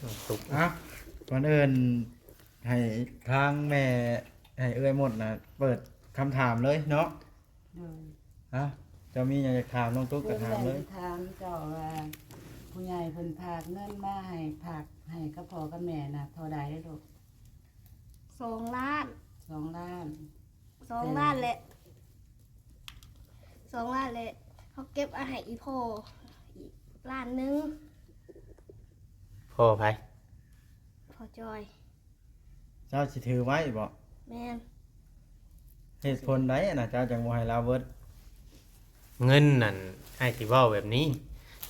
ອ່ະ ກ່ອນອື່ນໃຫ້ທາງແມ່ ໃຫ້ເອື້ອຍມົດນະ ເປີດຄຳຖາມເລີຍເນາະ. ໂດຍ. ອ່ະ ເຈົ້າມີຫຍັງຢາກຖາມນ້ອງຕຸກກໍຖາມເລີຍ. ເອື້ອຍຢາກຖາມເຈົ້າວ່າ ຜູ້ໃຫຍ່ເພິ່ນຝາກເງິນມາໃຫ້ ຝາກໃຫ້ກັບພໍ່ກັບແມ່ນະ ເທົ່າໃດລູກ? ສອງລ້ານ. ສອງລ້ານ. ສອງລ້ານແຫຼະ ສອງລ້ານແຫຼະ ເຮົາເກັບເອົາໃຫ້ອີ່ພໍ່ອີກລ້ານໜຶ່ງ. ພໍ່ໃຜ? ພໍ່ຈອຍ. ເຈົ້າຊິຖືໄວ້ບໍ? ແມ່ນ. ເຫດຜົນໃດນະ ເຈົ້າຈັ່ງບໍ່ໃຫ້ລາວເບິດ? ເງິນນັ້ນ ອ້າຍຊິເວົ້າແບບນີ້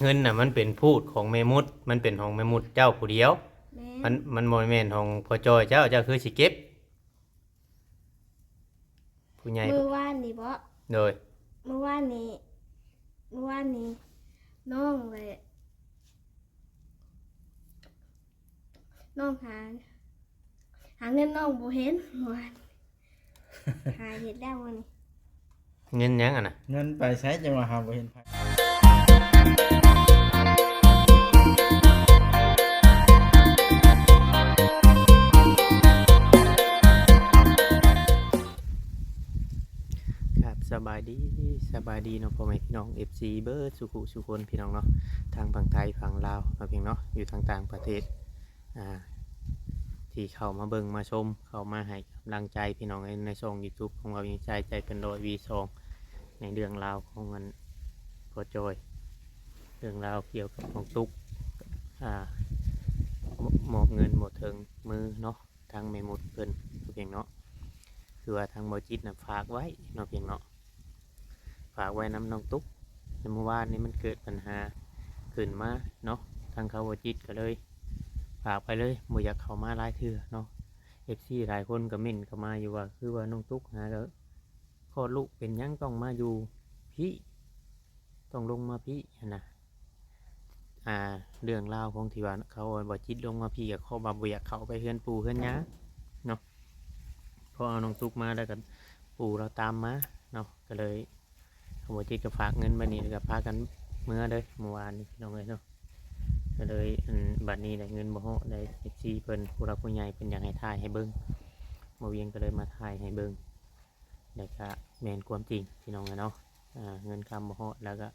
ເງິນນະ ມັນເປັນພູດຂອງແມ່ມຸດ ມັນເປັນຂອງແມ່ມຸດເຈົ້າຜູ້ດຽວ. ແມ່ນ. ມັນ ມັນບໍ່ແມ່ນຂອງພໍ່ຈອຍເຈົ້າ ເຈົ້າຄືຊິເກັບ? ຜູ້ໃຫຍ່ ມື້ວານນີ້ບໍ? ໂດຍ. ມື້ວານນີ້ ມື້ວານນີ້ນ້ອງແຫຼະ ນ້ອງຫາ ຫາເງິນນ້ອງບໍ່ເຫັນ ມື້ວານ ຫາເຫັນແລ້ວມື້ນີ້. ເງິນຫຍັງຫັ້ນນະ? ເງິນໄປໃສ ຈັ່ງວ່າຫາບໍ່ເຫັນໃຜ? ຄັບ ສະບາຍດີ ສະບາຍດີເນາະ ພໍ່ແມ່ພີ່ນ້ອງ ເອັຟຊີ ເບິດສູ່ຜູ້ສູ່ຄົນ ພີ່ນ້ອງເນາະ ທັງຝັ່ງໄທຝັ່ງລາວເນາະ ພີ່ນ້ອງເນາະ ຢູ່ທາງຕ່າງປະເທດ ອ່າ ທີ່ເຂົ້າມາເບິ່ງມາຊົມ ເຂົ້າມາໃຫ້ກຳລັງໃຈພີ່ນ້ອງເອີຍ ໃນຊ່ອງຢູທູບຂອງເຮົາ ໃຈເກີນຮ້ອຍ ວີສອງ ໃນເລື່ອງລາວຂອງອັນພໍ່ຈອຍ ເລື່ອງລາວກ່ຽວກັບນ້ອງຕຸກ ອ່າ ມອບເງິນບໍ່ເຖິງມືເນາະ ທາງແມ່ມຸດເພິ່ນເນາະ ຄືວ່າທາງບໍ່ຈິດນະຝາກໄວ້ເນາະ ພີ່ນ້ອງເນາະ. ຝາກໄວ້ນຳນ້ອງຕຸກ ແຕ່ມື້ວານນີ້ມັນເກີດບັນຫາຂຶ້ນມາເນາະ ທາງເຂົາບໍ່ຈິດກໍເລີຍຝາກໄປເລີຍ ບໍ່ຢາກເຂົ້າມາຫຼາຍເທື່ອເນາະ. ເອັຟຊີຫຼາຍຄົນກໍເມັ້ນເຂົ້າມາຢູ່ວ່າ ຄືວ່ານ້ອງຕຸກຫາກໍຄອດລູກ ເປັນຫຍັງຕ້ອງມາຢູ່ພີ້ ຕ້ອງລົງມາພີ້ຫັ້ນນະ. ອ່າ ເລື່ອງລາວຂອງທີ່ວ່າເຂົາບໍ່ຈິດລົງມາພີ້ ກໍເພາະວ່າບໍ່ຢາກເຂົ້າໄປເຮືອນປູ່ເຮືອນຍ່າເນາະ ເພາະເອົານ້ອງຕຸກມາແລ້ວກໍປູ່ລາວຕາມມາເນາະ ກໍເລີຍ ເຂົາບໍ່ຈິດກໍຝາກເງິນໄວ້ນີ້ ແລ້ວກໍພາກັນເມືອເລີຍ ມື້ວານນີ້ພີ່ນ້ອງເອີຍເນາະ. ກໍເລີຍ ອັນ ບັດນີ້ໄດ້ເງິນບໍ່ຮອດ ໄດ້ ເອັຟຊີ ເພິ່ນ ຜູ້ຫຼັກຜູ້ໃຫຍ່ເພິ່ນຢາກໃຫ້ຖ່າຍໃຫ້ເບິ່ງ ບ່າວວຽງກໍເລີຍມາຖ່າຍໃຫ້ເບິ່ງ ແລ້ວກະແມ່ນຄວາມຈິງພີ່ນ້ອງເອີຍເນາະ. ອ່າ ເງິນຄຳບໍ່ຮອດ ແລ້ວກະ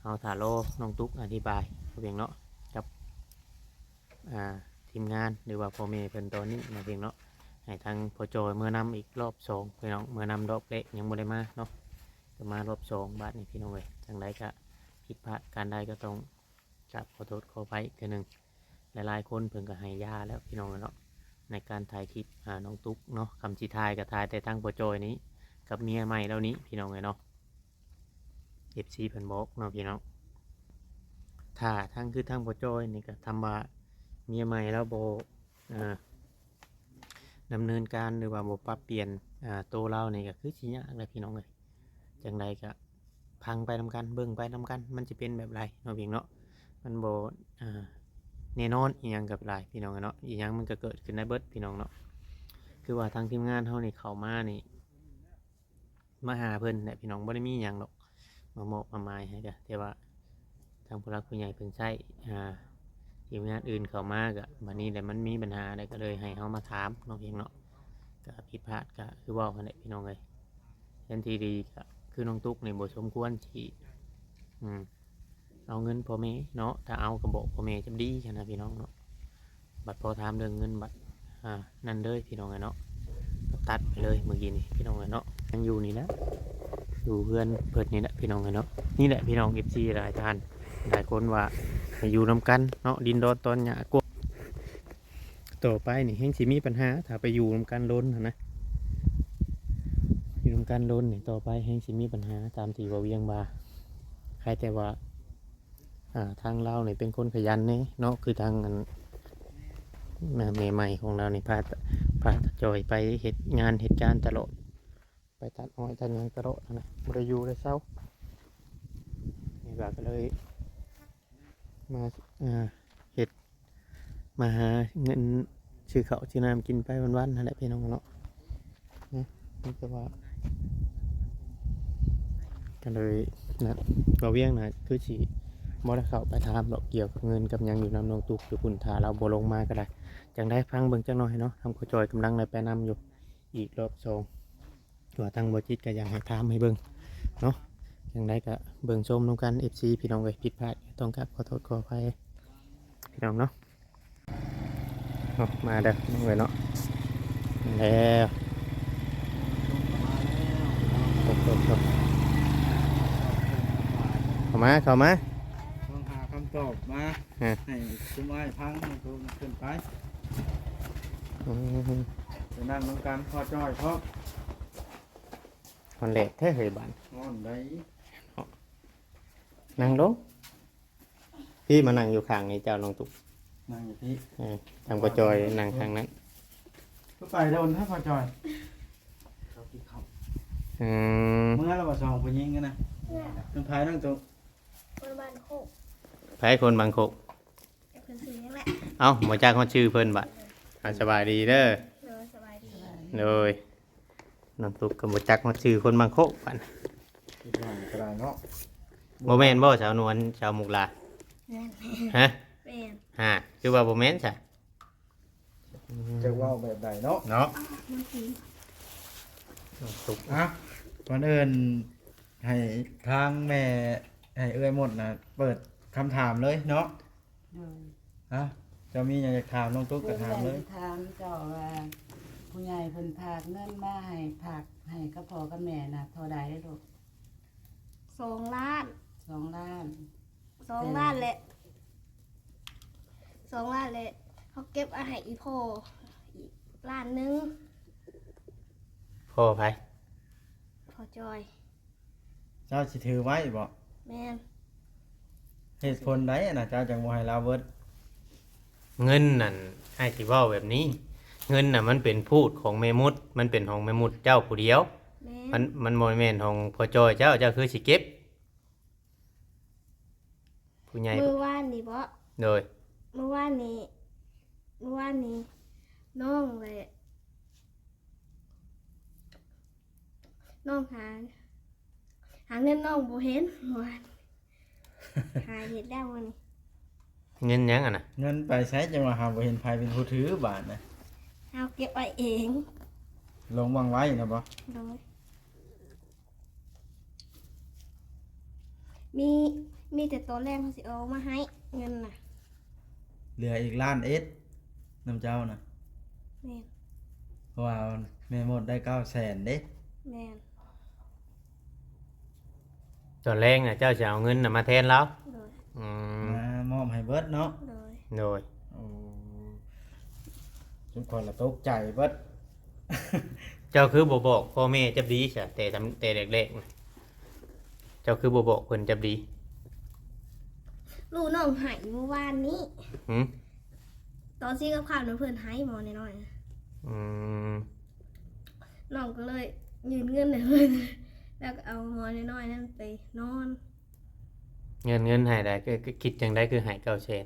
ເຮົາຖ້າລໍນ້ອງຕຸກອະທິບາຍເນາະ ກັບ ອ່າ ທີມງານ ຫຼືວ່າພໍ່ແມ່ເພິ່ນຕອນນີ້ເນາະ ໃຫ້ທາງພໍ່ຈອຍເມືອນຳອີກລອບສອງພີ່ນ້ອງ. ເມືອນຳລອບແລກຍັງບໍ່ໄດ້ມາເນາະ ກໍມາລອບສອງບາດນີ້ພີ່ນ້ອງເອີຍ. ຈັ່ງໃດກະຜິດພາດການໃດກໍຕ້ອງ ກາບຂໍໂທດຂໍອະໄພເທື່ອໜຶ່ງ. ຫຼາຍໆຄົນເພິ່ນກໍໃຫ້ຢ່າແລ້ວພີ່ນ້ອງເອີຍເນາະ ໃນການຖ່າຍຄລິບຫານ້ອງຕຸກເນາະ. ຄຳຊິຖ່າຍກໍຖ່າຍແຕ່ທາງພໍ່ຈອຍນີ້ກັບເມຍໃໝ່ລາວນີ້ພີ່ນ້ອງເອີຍເນາະ. ເອັຟຊີເພິ່ນບອກເນາະພີ່ນ້ອງ. ຖ້າທາງ ຄືທາງພໍ່ຈອຍນີ້ກໍທຳວ່າເມຍໃໝ່ລາວບໍ່ ອ່າ ດຳເນີນການ ຫຼືວ່າບໍ່ປັບປ່ຽນ ອ່າ ໂຕລາວນີ້ ກໍຄືຊິຍາກແຫຼະພີ່ນ້ອງເອີຍ. ຈັ່ງໃດກະຟັງໄປນຳກັນ ເບິ່ງໄປນຳກັນ ມັນຈະເປັນແບບໃດເນາະ ພີ່ນ້ອງເນາະ. ມັນບໍ່ ອ່າ ແນ່ນອນອີ່ຫຍັງກໍຫຼາຍພີ່ນ້ອງເນາະ ອີ່ຫຍັງມັນກໍເກີດຂຶ້ນໄດ້ເບິດພີ່ນ້ອງເນາະ. ຄືວ່າທາງທີມງານເຮົານີ້ເຂົ້າມານີ້ ມາຫາເພິ່ນແຫຼະພີ່ນ້ອງ ບໍ່ໄດ້ມີຫຍັງດອກ ມາມອບມາໝາຍໃຫ້ກະ ແຕ່ວ່າ ທາງຜູ້ຫຼັກຜູ້ໃຫຍ່ເພິ່ນໃຊ້ ອ່າ ທີມງານອື່ນເຂົ້າມາກະ ບັດນີ້ແຫຼະມັນມີບັນຫາແລ້ວ ກໍເລີຍໃຫ້ເຮົາມາຖາມເນາະ ພີ່ນ້ອງເນາະ. ກະຜິດພາດກະຄືເວົ້າຫັ້ນແຫຼະພີ່ນ້ອງເອີຍ. ແທນທີ່ດີກະຄືນ້ອງຕຸກນີ້ບໍ່ສົມຄວນຊິ ອືມ ເອົາເງິນພໍ່ແມ່ເນາະ ຖ້າເອົາກໍບອກພໍ່ແມ່ຈະດີຫັ້ນນະພີ່ນ້ອງເນາະ. ບັດພໍຖາມເລື່ອງເງິນບັດ ອ່າ ນັ້ນເລີຍພີ່ນ້ອງເອີຍເນາະ ຕັດໄປເລີຍມື້ກີ້ນີ້ພີ່ນ້ອງເອີຍເນາະ. ຍັງຢູ່ນີ້ແຫຼະ ຢູ່ເຮືອນເພິ່ນນີ້ແຫຼະພີ່ນ້ອງເອີຍເນາະ. ນີ້ແຫຼະພີ່ນ້ອງ ເອັຟຊີຫຼາຍທ່ານຫຼາຍຄົນວ່າໃຫ້ຢູ່ນຳກັນເນາະ ດິນດອນຕອນຫຍ້າກວ້າງ. ຕໍ່ໄປນີ້ແຮ່ງຊິມີບັນຫາ ຖ້າໄປຢູ່ນຳກັນດົນຫັ້ນນະ ຢູ່ນຳກັນດົນນີ້ ຕໍ່ໄປແຮ່ງຊິມີບັນຫາ ຕາມທີ່ບ່າວວຽງວ່າ. ໃຄແຕ່ວ່າ ອ່າ ທາງລາວນີ້ເປັນຄົນຂະຫຍັນແດ່ເນາະ ຄືທາງອັນ ແມ່ໃໝ່ຂອງລາວນີ້ ພາ ພາຕາຈອຍໄປເຮັດງານເຮັດການຕະຫຼອດ ໄປຕັດອ້ອຍຕັດຫຍັງຕະຫຼອດຫັ້ນນະ ບໍ່ໄດ້ຢູ່ໄດ້ເຊົາ. ນີ້ລາວກໍເລີຍມາ ອ່າ ເຮັດ ມາຫາເງິນຊື້ເຂົ້າຊື້ນ້ຳກິນໄປວັນໆຫັ້ນແຫຼະພີ່ນ້ອງເນາະ. ນະ ມີແຕ່ວ່າ ກໍເລີຍນະ ບ່າວວຽງນະ ຄືຊິ ບໍ່ໄດ້ເຂົ້າໄປຖາມດອກ ກ່ຽວກັບເງິນກັບຫຍັງຢູ່ນຳນ້ອງຕຸກຢູ່ພຸ້ນ ຖ້າລາວບໍ່ລົງມາກໍໄດ້. ຈັ່ງໃດຟັງເບິ່ງຈັກໜ້ອຍເນາະ ທາງພໍ່ຈ້ອຍກຳລັງໄດ້ໄປນຳຢູ່ອີກລອບສອງ ວ່າທາງບໍ່ຈິດກໍຢາກໃຫ້ຖາມໃຫ້ເບິ່ງເນາະ. ຈັ່ງໃດກໍເບິ່ງຊົມນຳກັນ ເອັຟຊີ ພີ່ນ້ອງເອີຍ ຜິດພາດກໍຕ້ອງກາບຂໍໂທດຂໍອະໄພ ພີ່ນ້ອງເນາະ. ເນາະ ມາເດີນ້ອງເອີຍເນາະ ແລ້ວ ເຂົ້າມາ ເຂົ້າມາ ຕ້ອງຫາຄຳຕອບມາ ຮະ ໃຫ້ຊຸມອ້າຍຟັງ ໃຫ້ໂຕມັນຂຶ້ນໄປ ອືມ ໄປນັ່ງນຳກັນ ພໍ່ຈ້ອຍພ້ອມ ຮ້ອນແດດແທ້ເຮີຍບາດ ຮ້ອນໃດ ເນາະ ນັ່ງລົງ. ພີ່ມານັ່ງຢູ່ຂ້າງນີ້ເຈົ້ານ້ອງຕຸກ ນັ່ງຢູ່ພີ້ ເອີ ທາງພໍ່ຈ້ອຍນັ່ງທາງນັ້ນ ຄືໄປໂດນແທ້ພໍ່ຈ້ອຍ ເຂົາກິນເຂົ້າ ອືມ ເມື່ອລະບໍ່ສອງຜູ້ຍິງຫັ້ນນະ ເມື່ອລະ ເປັນໃຜນ້ອງຕຸກ ຄົນບ້ານໂຄກ ໃຜຄົນບ້ານໂຄກ ເພິ່ນຊື່ຫຍັງແຫຼະ ເອົ້າ ບໍ່ຈັກຮອດຊື່ເພິ່ນບາດ ອ່າ ສະບາຍດີເດີ ໂດຍ ສະບາຍດີ ໂດຍ ນ້ອງຕຸກກໍບໍ່ຈັກຮອດຊື່ຄົນບາງໂຄກບາດ ຄິດວ່າກໍໄດ້ເນາະ ບໍ່ແມ່ນບໍ່ສາວນວນ ສາວມຸກລາ ແມ່ນ ຮະ ແມ່ນ ຮະ ຄືວ່າບໍ່ແມ່ນຊະ ອືມ ຈະເວົ້າແບບໃດເນາະ ເນາະ ນ້ອງຕຸກ ອ່ະ ກ່ອນອື່ນໃຫ້ທາງແມ່ ໃຫ້ເອື້ອຍມົດນະ ເປີດຄຳຖາມເລີຍເນາະ ໂດຍ ຮະ ເຈົ້າມີຫຍັງຢາກຖາມນ້ອງຕຸກກໍຖາມເລີຍ ເພິ່ນຢາກຊິຖາມເຈົ້າວ່າ ຜູ້ໃຫຍ່ເພິ່ນຝາກເງິນມາໃຫ້ ຝາກໃຫ້ກັບພໍ່ກັບແມ່ນະ ເທົ່າໃດລູກ? ສອງລ້ານ ສອງລ້ານ ສອງລ້ານແຫຼະ ສອງລ້ານແຫຼະ ເຮົາເກັບໄວ້ໃຫ້ອີ່ພໍ່ອີກລ້ານໜຶ່ງ ພໍ່ໃຜ? ພໍ່ຈ້ອຍ. ເຈົ້າຊິຖືໄວ້ບໍ? ແມ່ນ. ເຫດຜົນໃດນະ ເຈົ້າຈັ່ງບໍ່ໃຫ້ລາວເບິດ? ເງິນນັ້ນ ອ້າຍຊິເວົ້າແບບນີ້ ເງິນນະ ມັນເປັນພູດຂອງແມ່ມຸດ ມັນເປັນຂອງແມ່ມຸດເຈົ້າຜູ້ດຽວ ແມ່ນ. ມັນ ມັນບໍ່ແມ່ນຂອງພໍ່ຈ້ອຍເຈົ້າ ເຈົ້າຄືຊິເກັບ? ຜູ້ໃຫຍ່ ມື້ວານນີ້ບໍ? ໂດຍ. ມື້ວານນີ້ ມື້ວານນີ້ນ້ອງແຫຼະ ນ້ອງຫາ ຫາເງິນນ້ອງບໍ່ເຫັນ ຫາເຫັນແລ້ວມື້ນີ້. ເງິນຫຍັງຫັ້ນນະ? ເງິນໄປໃສ ຈັ່ງວ່າຫາບໍ່ເຫັນໃຜເປັນຜູ້ຖືບາດນະ? ເຮົາເກັບໄວ້ເອງ. ລົງຫວ່າງໄວ້ນະບໍ? ໂດຍ. ມີ ມີແຕ່ຕອນແລງເຮົາຊິເອົາມາໃຫ້ເງິນນະ. ເຫຼືອອີກລ້ານເອັດນຳເຈົ້ານະ? ແມ່ນ. ເພາະວ່າແມ່ມົດໄດ້ເກົ້າແສນເດ້. ແມ່ນ. ຕອນແລງນະ ເຈົ້າຊິເອົາເງິນນະມາແທນລາວ? ໂດຍ. ອືມ ມາມອບໃຫ້ເບິດເນາະ? ໂດຍ. ໂດຍ. ໂອ້ ຈຸມຂ້ອຍລະຕົກໃຈເບິດ. ເຈົ້າຄືບໍ່ບອກພໍ່ແມ່ຈັບດີຊະ ແຕ່ ແຕ່ແລກໆນະ? ເຈົ້າຄືບໍ່ບອກເພິ່ນຈັບດີ? ລູກນ້ອງໄຫ້ມື້ວານນີ້. ຫື? ຕອນສີ່ກັບຂ້າວນະ ເພິ່ນໄຫ້ໝໍນ້ອຍໆນະ. ອືມ. ນ້ອງກໍເລີຍຍື່ນເງິນໃຫ້ເພິ່ນ ແລ້ວກໍເອົາໝໍນ້ອຍໆນັ້ນໄປນອນ. ເງິນ ເງິນໃຫ້ໄດ້ ຄື ຄືຄິດຈັ່ງໃດຄືໃຫ້ເກົ້າແສນ?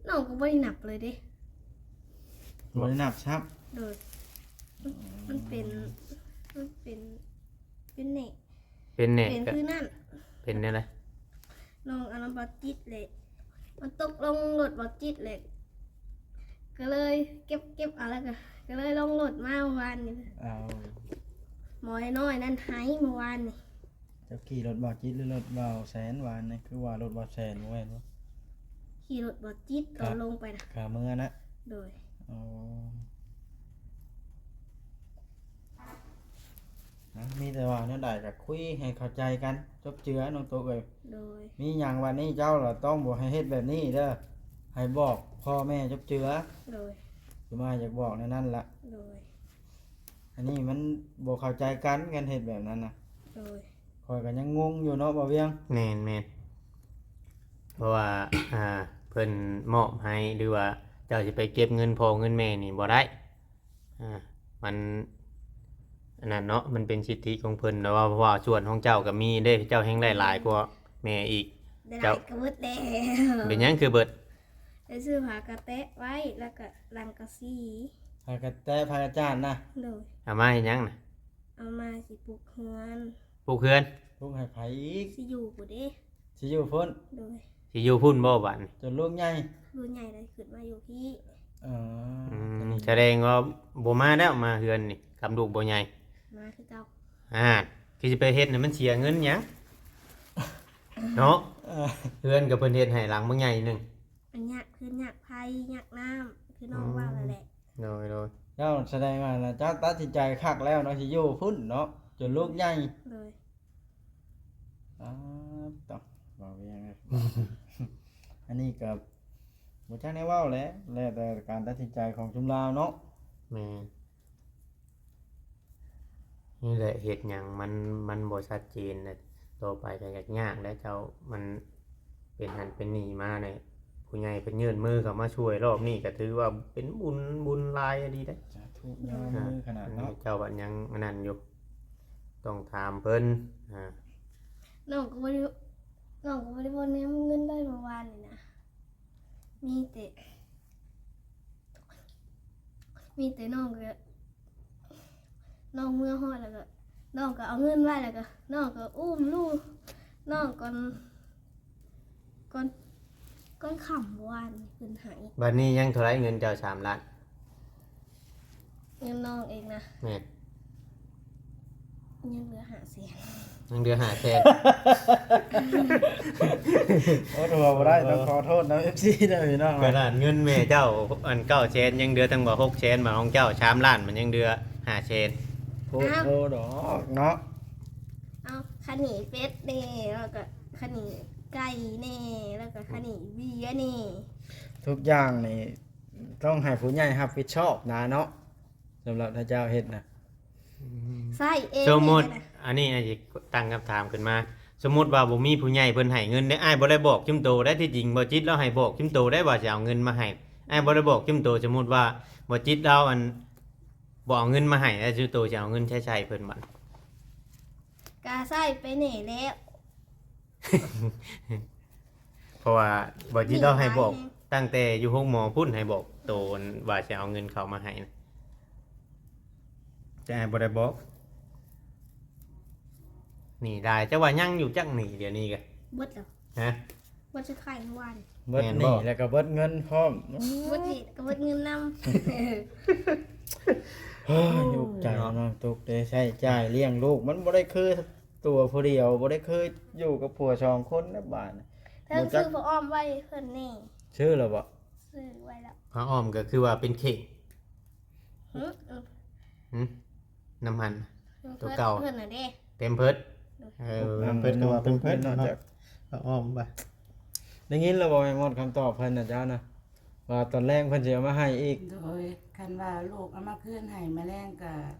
ນ້ອງກໍບໍ່ໄດ້ນັບເລີຍເດ້. ບໍ່ໄດ້ນັບຊ້ຳ? ໂດຍ. ມັນ ມັນເປັນ ມັນເປັນ ເປັນແນ່ ເປັນແນ່ ເປັນຄືນັ້ນ. ເປັນແນວໃດ? ນ້ອງເອົານຳບ່າວຈິດແຫຼະ ມັນຕົກລົງລົດບ່າວຈິດແຫຼະ ກໍເລີຍເກັບ ເກັບເອົາ ແລ້ວກໍ ກໍເລີຍລົງລົດມາມື້ວານນີ້. ເອົາ ໝໍນ້ອຍໆນັ້ນໄຫ້ມື້ວານນີ້. ເຈົ້າຂີ່ລົດບ່າວຈິດ ຫຼື ລົດບ່າວແສນວານນີ້? ຄືວ່າລົດບ່າວແສນບໍ່ແມ່ນບໍ່? ຂີ່ລົດບ່າວຈິດຕອນລົງໄປນະ ຂາເມືອນະ? ໂດຍ. ອໍ ນະ ມີແຕ່ວ່າແນວໃດກໍຄຸຍໃຫ້ເຂົ້າໃຈກັນ ຈົບເຈືອ ນ້ອງໂຕເອີຍ. ໂດຍ. ມີຫຍັງວັນນີ້ເຈົ້າລະຕ້ອງບໍ່ໃຫ້ເຮັດແບບນີ້ເດີ ໃຫ້ບອກພໍ່ແມ່ຈົບເຈືອ. ໂດຍ. ຄືມາຢາກບອກແນວນັ້ນລະ. ໂດຍ. ອັນນີ້ມັນບໍ່ເຂົ້າໃຈກັນ ຄັນເຮັດແບບນັ້ນນະ. ໂດຍ. ຂ້ອຍກໍຍັງງົງຢູ່ເນາະ ບ່າວວຽງ. ແມ່ນໆ ເພາະວ່າ ອ່າ ເພິ່ນມອບໃຫ້ ຫຼືວ່າເຈົ້າຊິໄປເກັບເງິນພໍ່ເງິນແມ່ນີ້ບໍ່ໄດ້. ອ່າ ມັນອັນນັ້ນເນາະ ມັນເປັນສິດທິຂອງເພິ່ນ ແຕ່ວ່າ ເພາະວ່າສ່ວນຂອງເຈົ້າກໍມີເດ້ ເຈົ້າແຮ່ງໄດ້ຫຼາຍກວ່າແມ່ອີກ. ໄດ້ຫຼາຍກໍເບິດແລ້ວ. ເປັນຫຍັງຄືເບິດ? ໄປຊື້ຜ້າກະແຕະໄວ້ ແລ້ວກໍສັງກະສີ. ຜ້າກະແຕະ ຜ້າກະຈາດນະ? ໂດຍ. ເອົາມາເຮັດຫຍັງນະ? ເອົາມາຊິປຸກເຮືອນ. ປຸກເຮືອນ? ປຸກໃຫ້ໃຜອີກ? ຊິຢູ່ຜູ້ເດ. ຊິຢູ່ພຸ້ນ? ໂດຍ. ຊິຢູ່ພຸ້ນບໍ່ບາດນີ້? ຈົນລູກໃຫຍ່? ລູກໃຫຍ່ແລ້ວຂຶ້ນມາຢູ່ພີ້. ເອີ ອືມ ສະແດງວ່າບໍ່ມາແລ້ວ ມາເຮືອນນີ້ ກັບລູກບໍ່ໃຫຍ່. ມາຄືເກົ່າ. ອ່າ ຄືຊິໄປເຮັດໃຫ້ມັນເສຍເງິນຫຍັງເນາະ? ເອີ ເຮືອນກໍເພິ່ນເຮັດໃຫ້ຫຼັງບັກໃຫຍ່ໜຶ່ງ. ມັນຍາກ ຄືຍາກໄຟ ຍາກນ້ຳ ຄືນ້ອງເວົ້ານັ້ນແຫຼະ. ອືມ ໂດຍ ໂດຍ. ເຈົ້າສະແດງວ່າເຈົ້າຕັດສິນໃຈຄັກແລ້ວເນາະ ຊິຢູ່ພຸ້ນເນາະ ຈົນລູກໃຫຍ່. ໂດຍ. ອາ ຕະ ເວົ້າຫຍັງ ອັນນີ້ກໍບໍ່ຈັກແນວເວົ້າແຫຼະ ແລ້ວແຕ່ການຕັດສິນໃຈຂອງຊຸມລາວເນາະ. ແມ່ນ. ນີ້ແຫຼະ ເຮັດຫຍັງມັນ ມັນບໍ່ຊັດເຈນນະ ຕໍ່ໄປກໍຍາກແຫຼະເຈົ້າ. ມັນເປັນຫັ້ນເປັນນີ້ມານີ້ ຜູ້ໃຫຍ່ເພິ່ນຍື່ນມືເຂົ້າມາຊ່ວຍ ຮອບນີ້ກໍຖືວ່າເປັນບຸນ ບຸນຫຼາຍອີ່ຫຼີເດ້. ສາທຸ ຍອມມືຂະໜາດເນາະ. ເຈົ້າບັດຍັງອັນນັ້ນຢູ່ ຕ້ອງຖາມເພິ່ນ. ອາ ນ້ອງກໍບໍ່ໄດ້ ນ້ອງກໍບໍ່ໄດ້ເວົ້າເລື່ອງເງິນໄດ້ເມື່ອວານນີ້ນະ ມີແຕ່ ມີແຕ່ນ້ອງກໍ ນ້ອງເມືອຮອດແລ້ວກໍ ນ້ອງກໍເອົາເງິນໄວ້ ແລ້ວກໍນ້ອງກໍອຸ້ມລູກ ນ້ອງກ່ອນ ກ່ອນ ກ່ອນຄ່ຳວານນີ້ເພິ່ນໃຫ້. ບັດນີ້ຍັງເທົ່າໃດເງິນເຈົ້າສາມລ້ານ? ເງິນນ້ອງເອງນະ? ແມ່ນ. ຍັງເຫຼືອຫ້າແສນ ຍັງເຫຼືອຫ້າແສນ. ໂອ້ ຖືວ່າບໍ່ໄດ້ ຕ້ອງຂໍໂທດນຳເອັຟຊີເດີພີ່ນ້ອງ. ຂະໜາດເງິນແມ່ເຈົ້າອັນເກົ້າແສນ ຍັງເຫຼືອຕັ້ງວ່າຫົກແສນ ບາດຂອງເຈົ້າສາມລ້ານ ມັນຍັງເຫຼືອຫ້າແສນ. ໂອ້ໂຫດອກເນາະ. ເອົາ ຂະໜີເປັດແດ່ ແລ້ວກໍຂະໜີໄກ່ແດ່ ແລ້ວກໍຂະໜີເບຍແດ່ ທຸກຢ່າງນີ້ຕ້ອງໃຫ້ຜູ້ໃຫຍ່ຮັບຜິດຊອບນະເນາະ. ສຳລັບຖ້າເຈົ້າເຮັດນະ ອືມ ໃຊ້ເອງ. ສົມມຸດ ນີ້ນະ ອັນນີ້ອາດຊິຕັ້ງຄຳຖາມຂຶ້ນມາ ສົມມຸດວ່າບໍ່ມີຜູ້ໃຫຍ່ເພິ່ນໃຫ້ເງິນເດ້ ອ້າຍບໍ່ໄດ້ບອກຈຸມໂຕໄດ້. ທີ່ຈິງບໍ່ຈິດລາວໃຫ້ບອກຈຸມໂຕໄດ້ວ່າຊິເອົາເງິນມາໃຫ້ ອ້າຍບໍ່ໄດ້ບອກຈຸມໂຕ. ສົມມຸດວ່າບໍ່ຈິດລາວ ອັນ ບໍ່ເອົາເງິນມາໃຫ້ ແລ້ວຈຸມໂຕຊິເອົາເງິນໃຊ້ໃຊ້ເພິ່ນບັດ? ກະໃຊ້ໄປແດ່ແລ້ວ. ເພາະວ່າບໍ່ຈິດລາວໃຫ້ບອກ ນີ້ຫຼາຍແຮງ ຕັ້ງແຕ່ຢູ່ໂຮງໝໍພຸ້ນ ໃຫ້ບອກໂຕ ວ່າຊິເອົາເງິນເຂົາມາໃຫ້ນະ ແຕ່ອ້າຍບໍ່ໄດ້ບອກ. ໜີຫຼາຍ ເຈົ້າວ່າຍັງຢູ່ຈັກໜີດຽວນີ້ກະ? ເບິດແລ້ວ. ຮະ? ເບິດສຸດທ້າຍເມື່ອວານ. ເບິດໜີ້ ແມ່ນບໍ່? ແລ້ວກໍເບິດເງິນພ້ອມ. ເບິດໜີ້ ແລ້ວກໍເບິດເງິນນຳ. ເຮີ້ຍ ອຸກໃຈ ເນາະ ນ້ອງຕຸກເດ້ ໃຊ້ຈ່າຍລ້ຽງລູກ ມັນບໍ່ໄດ້ຄື ຕົວຜູ້ດຽວ ບໍ່ໄດ້ຄືຢູ່ກັບຜົວສອງຄົນນະບາດນີ້. ເທິງຊື້ຜ້າອ້ອມໄວ້ເພິ່ນແດ່. ຊື້ແລ້ວບໍ່? ຊື້ໄວ້ແລ້ວ. ຜ້າອ້ອມກໍຄືວ່າເປັນເຂ່ງ. ຫຶ? ຫຶ? ນຳຫັ້ນ ໂຕເກົ່າ ເພິ່ນນະເດ້ ເປັມເພີດ. ເອີ ເປັມເພີດກໍວ່າເປັມເພີດເນາະ ຜ້າອ້ອມໄປ. ໄດ້ຍິນແລ້ວບໍ່ແມ່ມອດ ຄຳຕອບເພິ່ນນະ ເຈົ້ານະ? ວ່າຕອນແລງເພິ່ນຊິເອົາມາໃຫ້ອີກ. ໂດຍ ຄັນວ່າລູກເອົາມາຄືນໃຫ້ ມະແລງກໍ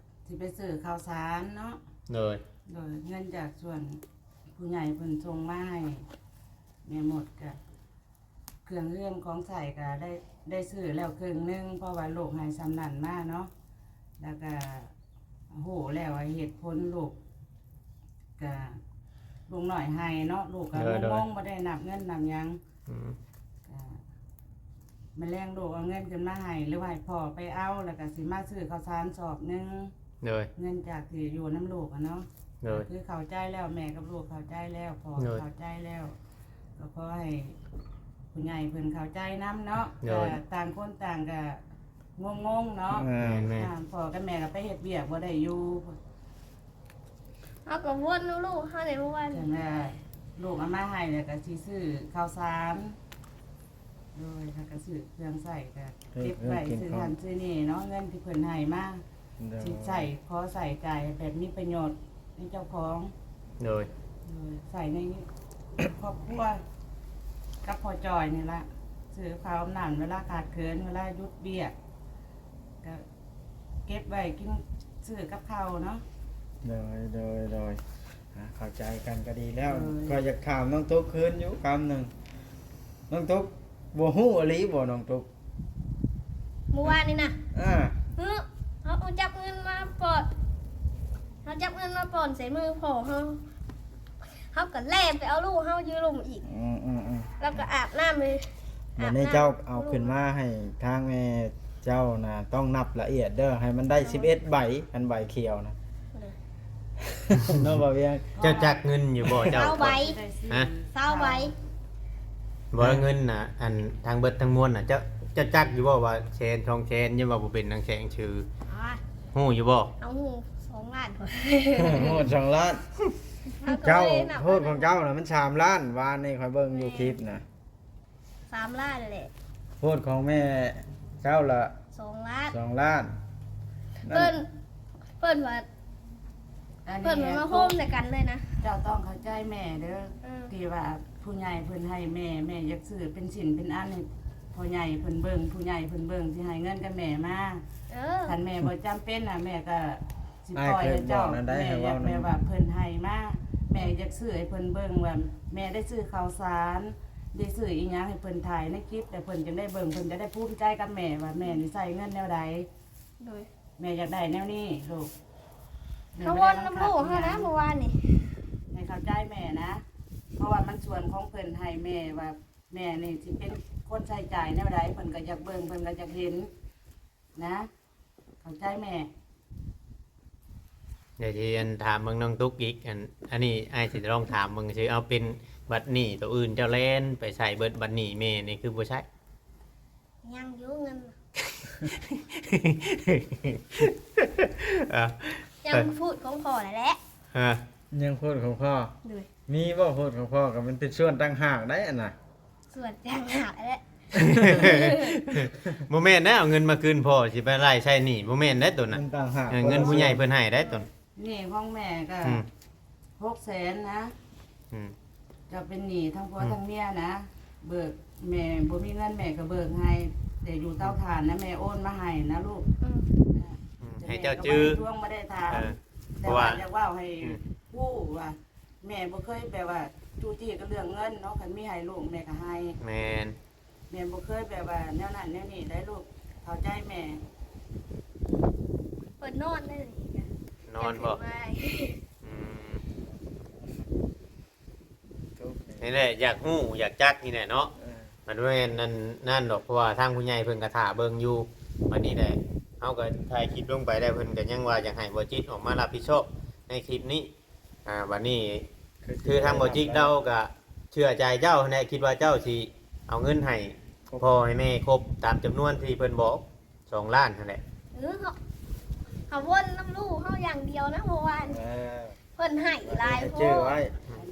ຊິໄປຊື້ຂ້າວສານເນາະ. ໂດຍ ໂດຍ ເງິນຈາກສ່ວນຜູ້ໃຫຍ່ເພິ່ນສົ່ງມາໃຫ້ແມ່ໝົດ ກະເຄື່ອງເຮືອນຂອງໃຊ້ກະໄດ້ ໄດ້ຊື້ແລ້ວເຄິ່ງໜຶ່ງ ເພາະວ່າລູກໃຫ້ສ່ຳນັ້ນມາເນາະ. ແລ້ວກະ ຮູ້ແລ້ວວ່າເຫດຜົນລູກ ກະລູກນ້ອຍໃຫ້ເນາະ ລູກກະ ໂດຍ ໂດຍ ງົງໆ ບໍ່ໄດ້ນັບເງິນນັບຫຍັງ. ອືມ ກະມະແລງລູກເອົາເງິນຂຶ້ນມາໃຫ້ ຫຼືວ່າໃຫ້ພໍ່ໄປເອົາ ແລ້ວກະຊິມາຊື້ເຂົ້າສານສອບໜຶ່ງ. ໂດຍ ເງິນຈາກທີ່ຢູ່ນຳລູກຫັ້ນເນາະ. ໂດຍ ຄືເຂົ້າໃຈແລ້ວ ແມ່ກັບລູກເຂົ້າໃຈແລ້ວ ພໍ່ ໂດຍ ເຂົ້າໃຈແລ້ວ ກໍຂໍໃຫ້ຜູ້ໃຫຍ່ເພິ່ນເຂົ້າໃຈນຳເນາະ. ໂດຍ ກະຕ່າງຄົນຕ່າງກະ ງົງໆ ເນາະ. ແມ່ນໆ ອ່າ ພໍ່ກັບແມ່ກໍໄປເຮັດວຽກບໍ່ໄດ້ຢູ່. ເຮົາກໍວົນນຳລູກເຮົາໃນມື້ວານນີ້ ຈັ່ງວ່າລູກເອົາມາໃຫ້ແລ້ວກໍຊິຊື້ເຂົ້າສານ ໂດຍ ແລ້ວກໍຊື້ເຄື່ອງໃຊ້ ກໍເກັບໄວ້ ເອີ ເຄື່ອງກິນ ຊື້ຫັ້ນ ຂອງ ຊື້ນີ້ເນາະ ເງິນທີ່ເພິ່ນໃຫ້ມາ. ໂດຍ ຊິໃຊ້ ຂໍໃຊ້ຈ່າຍໃຫ້ແບບມີປະໂຫຍດໃນເຈົ້າຂອງ. ໂດຍ ໂດຍ ໃຊ້ໃນຄອບຄົວກັບພໍ່ຈ່ອຍນີ້ລະ ຊື້ກັບເຂົ້າອາບນ້ຳ ເວລາຂາດເຂີນ ເວລາຢຸດວຽກ ກະເກັບໄວ້ກິນ ຊື້ກັບເຂົ້າເນາະ. ໂດຍ ໂດຍ ໂດຍ ອ່າ ເຂົ້າໃຈກັນກໍດີແລ້ວ. ໂດຍ ຂ້ອຍຢາກຖາມນ້ອງຕຸກຄືນຢູ່ຄຳໜຶ່ງ ນ້ອງຕຸກ ບໍ່ຮູ້ອີ່ຫຼີບໍ່ນ້ອງຕຸກ? ມື້ວານນີ້ນະ ອ່າ ເອີ ເຮົາ ເຮົາຈັບເງິນມາປ້ອນ ເຮົາຈັບເງິນມາປ້ອນໃສ່ມືພໍ່ເຮົາ ເຮົາກໍແລ່ນໄປເອົາລູກເຮົາຢູ່ລຸ່ມອີກ. ອືມໆໆ ແລ້ວກໍອາບນ້ຳເລີຍ. ບັດນີ້ເຈົ້າເອົາຂຶ້ນມາໃຫ້ທາງແມ່ເຈົ້ານະ ຕ້ອງນັບລະອຽດເດີ ໃຫ້ມັນໄດ້ ໂດຍ ສິບເອັດໃບ ອັນໃບຂຽວນະ. ໂດຍ ເນາະ ບໍ່ວຽງ. ເຈົ້າຈັກເງິນຢູ່ບໍ່ເຈົ້າ? ຊາວໃບ. ຮະ? ຊາວໃບ. ບໍ່ ເງິນນະ ອັນ ທັງເບິດທັງມວນນະ ເຈົ້າ ເຈົ້າຈັກຢູ່ບໍ່ວ່າແສນ ສອງແສນ ຍັງວ່າບໍ່ເປັນນາງແສງຊື່? ອາ ຮູ້ຢູ່ບໍ່? ເອົາ ຮູ້ ສອງລ້ານພຸ້ນ. ໂອ້ ສອງລ້ານ. ເຈົ້າ ໂພດຂອງເຈົ້ານະ ມັນສາມລ້ານ ວານນີ້ຂ້ອຍເບິ່ງຢູ່ຄລິບນະ. ສາມລ້ານແຫຼະ. ໂພດຂອງແມ່ເຈົ້າລະ ສອງລ້ານ. ສອງລ້ານ. ເພິ່ນ ເພິ່ນວ່າ ອັນນີ້ ເພິ່ນວ່າມາໂຮມໃສ່ກັນເລີຍນະ. ເຈົ້າຕ້ອງເຂົ້າໃຈແມ່ເດີ ເອີ ທີ່ວ່າຜູ້ໃຫຍ່ເພິ່ນໃຫ້ແມ່ ແມ່ຢາກຊື້ເປັນຊິ້ນເປັນອັນໃຫ້ພໍ່ໃຫຍ່ເພິ່ນເບິ່ງ ຜູ້ໃຫຍ່ເພິ່ນເບິ່ງ ຊິໃຫ້ເງິນກັບແມ່ມາ. ເອີ ຄັນແມ່ບໍ່ຈຳເປັນນະ ແມ່ກໍ ຊິປ່ອຍໃຫ້ເຈົ້າ. ອ້າຍເຄີຍບອກນັ້ນໄດ໋ ແມ່ຢາກ ໃຫ້ເວົ້ານຳ ແມ່ວ່າເພິ່ນໃຫ້ມາ ແມ່ຢາກຊື້ໃຫ້ເພິ່ນເບິ່ງວ່າແມ່ໄດ້ຊື້ເຂົ້າສານ ໄດ້ຊື້ອີ່ຫຍັງໃຫ້ເພິ່ນຖ່າຍໃນຄລິບ ແລ້ວເພິ່ນຈຶ່ງໄດ້ເບິ່ງ ເພິ່ນຈະໄດ້ພູມໃຈກັບແມ່ວ່າແມ່ນີ້ໃຊ້ເງິນແນວໃດ. ໂດຍ ແມ່ຢາກໄດ້ແນວນີ້ລູກ. ເຮົາເວົ້ານຳລູກເຮົານະ ເມື່ອວານນີ້ ໃຫ້ເຂົ້າໃຈແມ່ນະ ເພາະວ່າມັນສ່ວນຂອງເພິ່ນໃຫ້ແມ່ວ່າ ແມ່ນີ້ຊິເປັນຄົນໃຊ້ຈ່າຍແນວໃດ ເພິ່ນກໍຢາກເບິ່ງ ເພິ່ນກໍຢາກເຫັນນະ. ເຂົ້າໃຈແມ່. ດຽວຊິອັນຖາມເບິ່ງນ້ອງຕຸກອີກ ອັນ ອັນນີ້ອ້າຍຊິລອງຖາມເບິ່ງຊື່ ເອົາເປັນບັດນີ້ໂຕອື່ນເຈົ້າແລ່ນໄປໃຊ້ເບິດ ບັດນີ້ແມ່ນີ້ຄືບໍ່ໃຊ້? ຍັງຢູ່ເງິນ ເອີ ຍັງພູດຂອງພໍ່ນັ້ນແຫຼະ. ຮະ? ຍັງພູດຂອງພໍ່. ໂດຍ ມີບໍ່ພູດຂອງພໍ່ ກໍມັນເປັນສ່ວນຕ່າງຫາກໄດ໋ອັນນະ. ສ່ວນຕ່າງຫາກແຫຼະ. ບໍ່ແມ່ນນະ ເອົາເງິນມາຄືນພໍ່ ຊິໄປໄລ່ໃຊ້ໜີ້ ບໍ່ແມ່ນໄດ໋ໂຕນັ້ນ. ເງິນຕ່າງຫາກ ເອີ ເງິນຜູ້ໃຫຍ່ເພິ່ນໃຫ້ໄດ໋ໂຕນັ້ນ. ໜີ້ຂອງແມ່ກໍ ອືມ ຫົກແສນນະ. ອືມ ເຈົ້າເປັນໜີ້ທັງຜົວ ອືມ ທັງເມຍນະ ເບີກ ແມ່ບໍ່ມີເງິນແມ່ກໍເບີກໃຫ້ ແຕ່ຢູ່ເຕົາຖ່ານນະ ແມ່ໂອນມາໃຫ້ນະລູກ. ອືມ ອືມ ໃຫ້ເຈົ້າຈື່ ແຕ່ແມ່ກໍບໍ່ໄດ້ທວງ ບໍ່ໄດ້ຖາມ ເອີ ແຕ່ວ່າ ເພາະວ່າຢາກເວົ້າໃຫ້ ອືມ ຮູ້ວ່າ ແມ່ບໍ່ເຄີຍແບບວ່າຈູ້ຈີ້ກັບເລື່ອງເງິນເນາະ ຄັນມີໃຫ້ລູກແມ່ກໍໃຫ້. ແມ່ນ ແມ່ບໍ່ເຄີຍແບບວ່າແນວນັ້ນແນວນີ້ໄດ໋ລູກ ເຂົ້າໃຈແມ່. ເພິ່ນນອນໄດ້ນີ້ກະ ນອນບໍ່? ອືມ ທຸກນີ້ ນີ້ແຫຼະ ຢາກຮູ້ຢາກຈັກນີ້ແຫຼະເນາະ. ເອີ ມັນບໍ່ແມ່ນນັ້ນ ນັ້ນດອກ ເພາະວ່າທາງຜູ້ໃຫຍ່ເພິ່ນກໍຖ້າເບິ່ງຢູ່. ບັດນີ້ແຫຼະ ເຮົາກໍຖ່າຍຄລິບລົງໄປແລ້ວ ເພິ່ນກໍຍັງວ່າຢາກໃຫ້ບໍ່ຈິດອອກມາຮັບຜິດຊອບໃນຄລິບນີ້. ອ່າ ບັດນີ້ຄືທາງບໍ່ຈິກລາວກະເຊື່ອໃຈເຈົ້າຫັ້ນແຫຼະ ຄິດວ່າເຈົ້າຊິເອົາເງິນໃຫ້ພໍ່ໃຫ້ແມ່ຄົບຕາມຈຳນວນທີ່ເພິ່ນບອກ ສອງລ້ານຫັ້ນແຫຼະ. ເອີ ເຮົາ ເຮົາວົນນຳລູກເຮົາຢ່າງດຽວນະ ເມື່ອວານ ເອີ ເພິ່ນໃຫ້ຫຼາຍໂພດ. ຈື່ໄວ້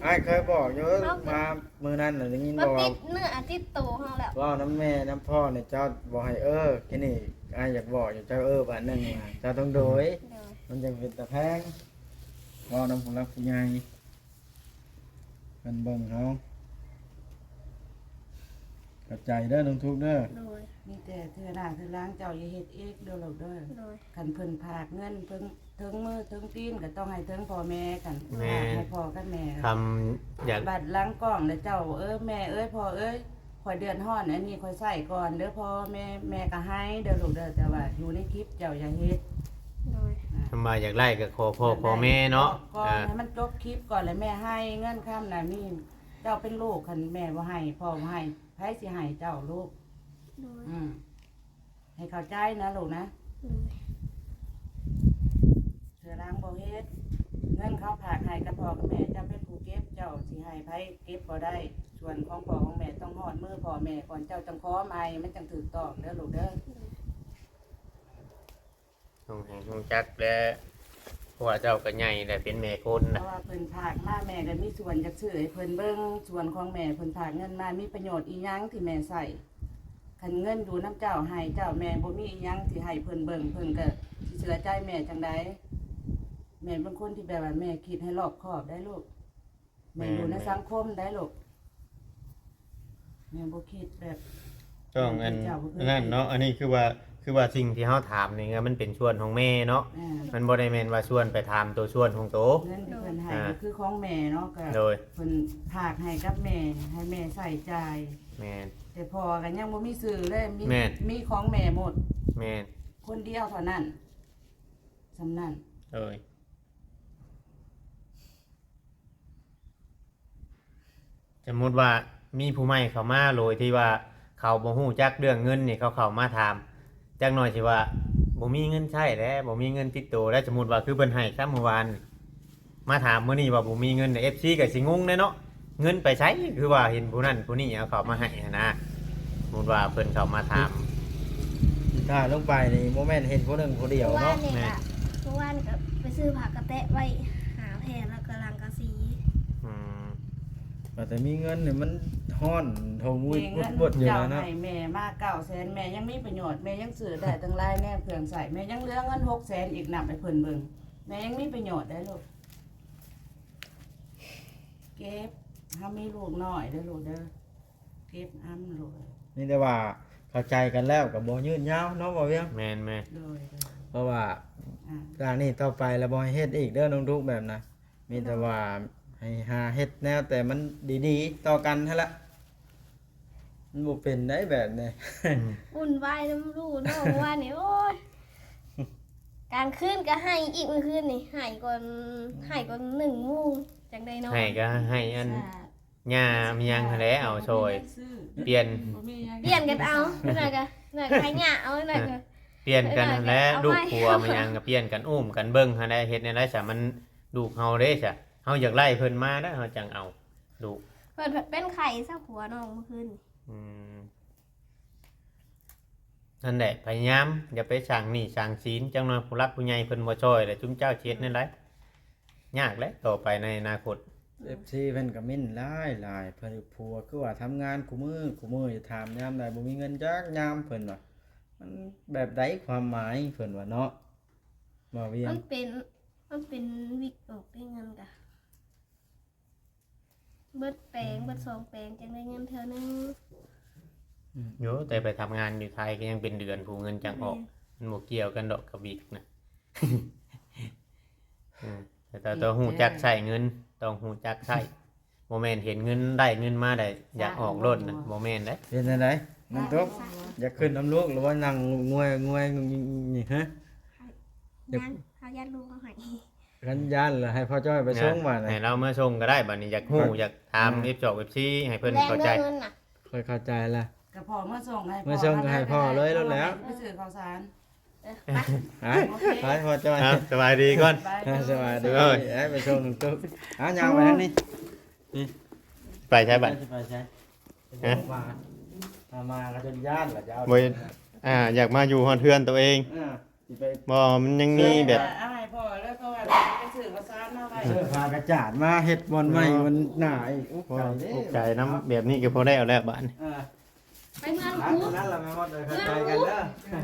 ອ້າຍເຄີຍບອກຢູ່ ມາມື້ນັ້ນນະ ໄດ້ຍິນບໍ່ວ່າ ຕິດເນື້ອຕິດໂຕເຮົາແລ້ວ ເວົ້ານຳແມ່ນຳພໍ່ນີ້ ເຈົ້າບໍ່ໃຫ້ເອີ ແຄ່ນີ້ ອ້າຍຢາກບອກຢູ່ ເຈົ້າເອີບາດໜຶ່ງ ເຈົ້າຕ້ອງໂດຍ ໂດຍ ມັນຈັ່ງເປັນຕາແພງ. ເວົ້ານຳຜູ້ຫຼັກຜູ້ໃຫຍ່ ເພິ່ນເບິ່ງເຮົາ ເຂົ້າໃຈເດີນ້ອງທຸກເດີ. ໂດຍ ມີແຕ່ເທື່ອໜ້າເທື່ອຫຼັງເຈົ້າຢ່າເຮັດອີກເດີລູກເດີ. ໂດຍ ຄັນເພິ່ນພາກເງິນເພິ່ນເຖິງມືເຖິງຕີນ ກໍຕ້ອງໃຫ້ເຖິງພໍ່ແມ່ກັນ. ແມ່ນ ໃຫ້ພໍ່ກັບແມ່ ຄຳຢາກ ບັດຫຼັງກ້ອງແລ້ວເຈົ້າ ເອີ ແມ່ເອີຍ ພໍ່ເອີຍ ຂ້ອຍເດືອດຮ້ອນ ອັນນີ້ຂ້ອຍໃຊ້ກ່ອນເດີພໍ່ແມ່ ແມ່ກໍໃຫ້ເດີລູກເດີ ແຕ່ວ່າຢູ່ໃນຄລິບເຈົ້າຢ່າເຮັດ. ໂດຍ ອ່າ ຄຳວ່າຢາກໄດ້ກໍຂໍພໍ່ຂໍແມ່ເນາະ ບອກກ່ອນ ອ່າ ໃຫ້ມັນຈົບຄລິບກ່ອນ ແລ້ວແມ່ໃຫ້ເງິນຄຳນະ. ມີ ເຈົ້າເປັນລູກ ຄັນແມ່ບໍ່ໃຫ້ ພໍ່ບໍ່ໃຫ້ ໃຜຊິໃຫ້ເຈົ້າລູກ? ໂດຍ ອືມ ໃຫ້ເຂົ້າໃຈນະລູກນະ. ໂດຍ ເທື່ອຫຼັງບໍ່ເຮັດ ເງິນເຂົາຝາກໃຫ້ກັບພໍ່ກັບແມ່ ເຈົ້າເປັນຜູ້ເກັບ ເຈົ້າຊິໃຫ້ໃຜເກັບບໍ່ໄດ້. ສ່ວນຂອງພໍ່ຂອງແມ່ຕ້ອງຮອດມືພໍ່ແມ່ກ່ອນ ເຈົ້າຈັ່ງຂໍໃໝ່ ມັນຈັ່ງຖືກຕ້ອງເດີລູກເດີ. ໂດຍ ຕ້ອງໃຫ້ຮູ້ຈັກແຫຼະ ເພາະວ່າເຈົ້າກໍໃຫຍ່ແລ້ວ ເປັນແມ່ຄົນນະ. ເພາະວ່າເພິ່ນຝາກມາ ແມ່ກໍມີສ່ວນຈາກຊື່ໃຫ້ເພິ່ນເບິ່ງ ສ່ວນຂອງແມ່ ເພິ່ນຝາກເງິນມາ ມີປະໂຫຍດອີ່ຫຍັງທີ່ແມ່ໃຊ້? ຄັນເງິນຢູ່ນຳເຈົ້າ ໃຫ້ເຈົ້າ ແມ່ບໍ່ມີອີ່ຫຍັງທີ່ໃຫ້ເພິ່ນເບິ່ງ ເພິ່ນກໍຊິເຊື່ອໃຈແມ່ຈັ່ງໃດ? ແມ່ເປັນຄົນທີ່ແບບວ່າແມ່ຄິດໃຫ້ລອບຄອບໄດ໋ລູກ. ແມ່ນ ແມ່ນຢູ່ໃນສັງຄົມໄດ້ລູກ ແມ່ບໍ່ຄິດແບບ ຕ້ອງອັນນັ້ນເນາະ. ອັນນີ້ຄືວ່າ ຄືວ່າສິ່ງທີ່ເຮົາຖາມນີ້ ມັນເປັນສ່ວນຂອງແມ່ເນາະ ມັນບໍ່ໄດ້ແມ່ນວ່າຊວນໄປຖາມໂຕສ່ວນຂອງໂຕ. ເງິນທີ່ເພິ່ນໃຫ້ກໍຄືຂອງແມ່ເນາະ ກໍໂດຍ ເພິ່ນຝາກໃຫ້ກັບແມ່ ໃຫ້ແມ່ໃຊ້ຈ່າຍ. ແມ່ນ ແຕ່ພໍ່ກໍຍັງບໍ່ມີຊື່ເລີຍ ມີ ແມ່ນ ມີຂອງແມ່ໝົດ. ແມ່ນ ຄົນດຽວເທົ່ານັ້ນ ສ່ຳນັ້ນ ໂດຍ. ສົມມຸດວ່າມີຜູ້ໃໝ່ເຂົ້າມາ ໂດຍທີ່ວ່າເຂົາບໍ່ຮູ້ຈັກເລື່ອງເງິນນີ້ ເຂົາເຂົ້າມາຖາມ ຈັກໜ່ອຍຊິວ່າບໍ່ມີເງິນໃຊ້ແຫຼະ ບໍ່ມີເງິນຕິດໂຕແລ້ວ. ສົມມຸດວ່າຄືເພິ່ນໃຫ້ຊະມື້ວານນີ້ ມາຖາມມື້ນີ້ວ່າບໍ່ມີເງິນ ເອັຟຊີກໍຊິງົງແດ່ເນາະ ເງິນໄປໃສ ຄືວ່າເຫັນຜູ້ນັ້ນຜູ້ນີ້ເອົາເຂົ້າມາໃຫ້ຫັ້ນນະ. ສົມມຸດວ່າເພິ່ນເຂົ້າມາຖາມ ຖ້າລົງໄປນີ້ບໍ່ແມ່ນເຫັນຜູ້ໜຶ່ງຜູ້ດຽວເນາະ. ມື້ວານນີ້ ແມ່ນ ກໍ ມື້ວານນີ້ກໍໄປຊື້ຜ້າກະແຕະໄວ້ຫ້າແຜ່ນ ແລ້ວກໍລັງກະສີ. ອືມ ວ່າແຕ່ມີເງິນນີ້ມັນຮ້ອນໂທງວີດ ແມ່ເງິນ ບດຢູ່ ເຈົ້າ ແລ້ວເນາະ ໃຫ້ແມ່ມາເກົ້າແສນ ແມ່ຍັງມີປະໂຫຍດ ແມ່ຍັງຊື້ໄດ້ຕັ້ງຫຼາຍແນວເຄື່ອງໃຊ້ ແມ່ຍັງເຫຼືອເງິນຫົກແສນອີກ ນັບໃຫ້ເພິ່ນເບິ່ງ ແມ່ຍັງມີປະໂຫຍດໄດ໋ລູກ. ເກັບ ເຮົາມີລູກນ້ອຍເດີລູກເດີ ເກັບອຳລູກ. ມີແຕ່ວ່າເຂົ້າໃຈກັນແລ້ວກໍບໍ່ຍືດຍາວເນາະ ບໍ່ວຽງ. ແມ່ນໆ ໂດຍໆ ເພາະວ່າ ອ່າ ຈາກນີ້ຕໍ່ໄປແລ້ວບໍ່ໃຫ້ເຮັດອີກເດີນ້ອງທຸກ ແບບນະ ມີແຕ່ວ່າໃຫ້ຫາເຮັດແນວແຕ່ມັນດີໆຕໍ່ກັນຫັ້ນລະ ມັນບໍ່ເປັນໄດ໋ແບບນີ້. ອືມ ວຸ່ນວາຍນຳລູກເນາະ ເມື່ອວານນີ້ ໂອ້ຍ ກາງຄືນກໍໄຫ້ອີກ ມື້ຄືນນີ້ໄຫ້ກ່ອນ ໄຫ້ກ່ອນໜຶ່ງໂມງຈັ່ງໄດ້ນອນ ໄຫ້ກໍໄຫ້ອັນ ຫຍ້າມີຫຍັງຫັ້ນແຫຼະ ເອົາຊ່ອຍ ບໍ່ມີເງິນຊື້ ປ່ຽນ ບໍ່ມີຫຍັງ ປ່ຽນກັນເອົາ ນັ້ນກໍ ນັ້ນກໍໃຫ້ຫຍ້າເອົາ ນັ້ນກໍ ປ່ຽນກັນຫັ້ນແຫຼະ ເອົາໃຫ້ ລູກຜົວມີຫຍັງກໍປ່ຽນກັນ ອຸ້ມກັນເບິ່ງຫັ້ນແຫຼະ ເຮັດແນວໃດຊະ ມັນລູກເຮົາເດ້ຊະ ເຮົາຢາກໄລ່ເພິ່ນມານະ ເຮົາຈັ່ງເອົາລູກ. ເພິ່ນເປັນໄຂ້ຊະ ຜົວນ້ອງ ມື້ຄືນນີ້. ອືມ ນັ້ນແຫຼະ ພະຍາຍາມຢ່າໄປສ້າງໜີ້ສ້າງສິນ ຈັກໜ່ອຍຜູ້ຫຼັກຜູ້ໃຫຍ່ເພິ່ນບໍ່ຊ່ອຍ ແລ້ວຈຸມເຈົ້າຊິເຮັດແນວໃດ? ຍາກແຫຼະຕໍ່ໄປໃນອະນາຄົດ. ເອັຟຊີເພິ່ນກໍເມັ້ນຫຼາຍໆ ເພິ່ນ ຜົວຄືວ່າທຳງານຄູ່ມື້ຄູ່ມື້ ຖາມຍາມໃດບໍ່ມີເງິນຈັກຍາມ ເພິ່ນວ່າ ມັນແບບໃດຄວາມໝາຍ ເພິ່ນວ່າເນາະ ບໍ່ວຽງ. ມັນເປັນ ມັນເປັນວິກອອກໄດ້ເງິນກະ ເບິດແປງ ອືມ ເບິດສອງແປງ ຈັ່ງໄດ້ເງິນເທື່ອໜຶ່ງ. ອືມ ໂຍ ແຕ່ໄປທຳງານຢູ່ໄທກໍຍັງເປັນເດືອນຜູ້ເງິນຈັ່ງອອກ. ແມ່ນ ມັນບໍ່ກ່ຽວກັນດອກກັບວິກນະ. ອືມ ແຕ່ ແຕ່ຕ້ອງຮູ້ຈັກໃຊ້ເງິນ ຕ້ອງຮູ້ຈັກໃຊ້ ບໍ່ແມ່ນເຫັນເງິນໄດ້ເງິນມາໄດ້ຢາກອອກໂລດນະ ບໍ່ແມ່ນເດ້. ເປັນຈັ່ງໃດນ້ອງຕຸກ ຢາກຂຶ້ນນຳລູກ ຫຼືວ່ານັ່ງງວຍ ງວຍ ນີ້ ຮະ? ຍັງ ເຮົາຢ້ານລູກເຮົາໄຫ້. ຄັນຢ້ານລະໃຫ້ພໍ່ຈ້ອຍໄປສົ່ງບາດນີ້ ໃຫ້ລາວເມືອສົ່ງກໍໄດ້ບາດນີ້ ຢາກຮູ້ ຢາກຖາມ ເອີ ເອັຟຊີ ເອັຟຊີ ໃຫ້ເພິ່ນເຂົ້າໃຈ ຂ້ອຍເຂົ້າໃຈລະ ກໍພໍ່ເມືອສົ່ງໃຫ້ພໍ່ ເມືອສົ່ງກໍໃຫ້ພໍ່ເລີຍໂລດແລ້ວ ໄປຊື້ເຂົ້າສານ. ເອີ ໄປ ໄປ ໂອເຄ ໄປພໍ່ຈ້ອຍ ອ່ະ ສະບາຍດີກ່ອນ ສະບາຍດີ ເອີ ໄປສົ່ງຕຸກ ອ່ະ ຍ່າງໄປທາງນີ້ ນີ້ ໄປໃສບາດ ໄປໃສ ຮະ ມາ ມາກໍຈົນຢ້ານລະ ຈະເອົາ ບໍ່ ອ່າ ຢາກມາຢູ່ຮອດເຮືອນໂຕເອງ ອ່າ ບໍ່ ມັນຍັງມີແບບ ເອົາໃຫ້ພໍ່ແລ້ວ ເພາະວ່າໄປຊື້ເຂົ້າສານມາໄວ້ ຊື້ຜ້າກະຈາດມາເຮັດບ່ອນໃໝ່ ເອີ ມັນໜ້າອີກ ອຸກໃຈເດ້ ອຸກໃຈນຳ ແບບນີ້ກໍພໍແລ້ວແຫຼະບາດນີ້ ເອີ ໄປເມືອລູກ ນັ້ນລະແມ່ມດເອີຍ ເຂົ້າໃຈກັນເດີ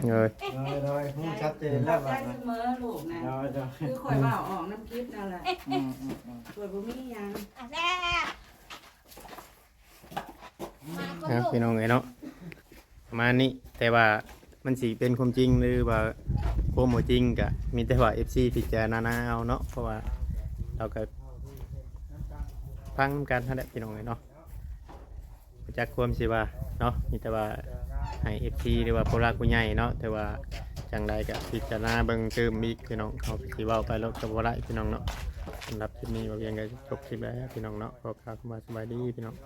ໂດຍ ໂດຍ ໂດຍ ຮູ້ຊັດເຈນແລ້ວບາດນີ້ ເສມອລູກນະ ໂດຍ ໂດຍ ຄືຂ້ອຍເວົ້າອອກນຳຄລິບນັ້ນແຫຼະ ອືມ ອືມ ອືມ ຂ້ອຍບໍ່ມີຫຍັງ ອ່ະ ແຊບ ເນາະ ພີ່ນ້ອງເອີຍເນາະ ປະມານນີ້ ແຕ່ວ່າມັນຊິເປັນຄວາມຈິງ ຫຼືວ່າຄວາມບໍ່ຈິງ ກະມີແຕ່ວ່າເອັຟຊີພິຈາລະນາເອົາເນາະ ເພາະວ່າເຮົາກະຟັງນຳກັນຫັ້ນແຫຼະ ພີ່ນ້ອງເອີຍເນາະ ບໍ່ຈັກຄວາມຊິວ່າເນາະ ມີແຕ່ວ່າໃຫ້ເອັຟຊີ ຫຼືວ່າຜູ້ຫຼັກຜູ້ໃຫຍ່ເນາະ ແຕ່ວ່າຈັ່ງໃດກະພິຈາລະນາເບິ່ງຕື່ມອີກ ພີ່ນ້ອງ ເຮົາກະຊິເວົ້າໄປໂລດກະບໍ່ໄດ້ ພີ່ນ້ອງເນາະ ສຳລັບຄລິບນີ້ ບໍ່ວຽງກະຈົບຄລິບແລ້ວ ພີ່ນ້ອງເນາະ ຂໍກ່າວຄຳວ່າສະບາຍດີ ພີ່ນ້ອງ.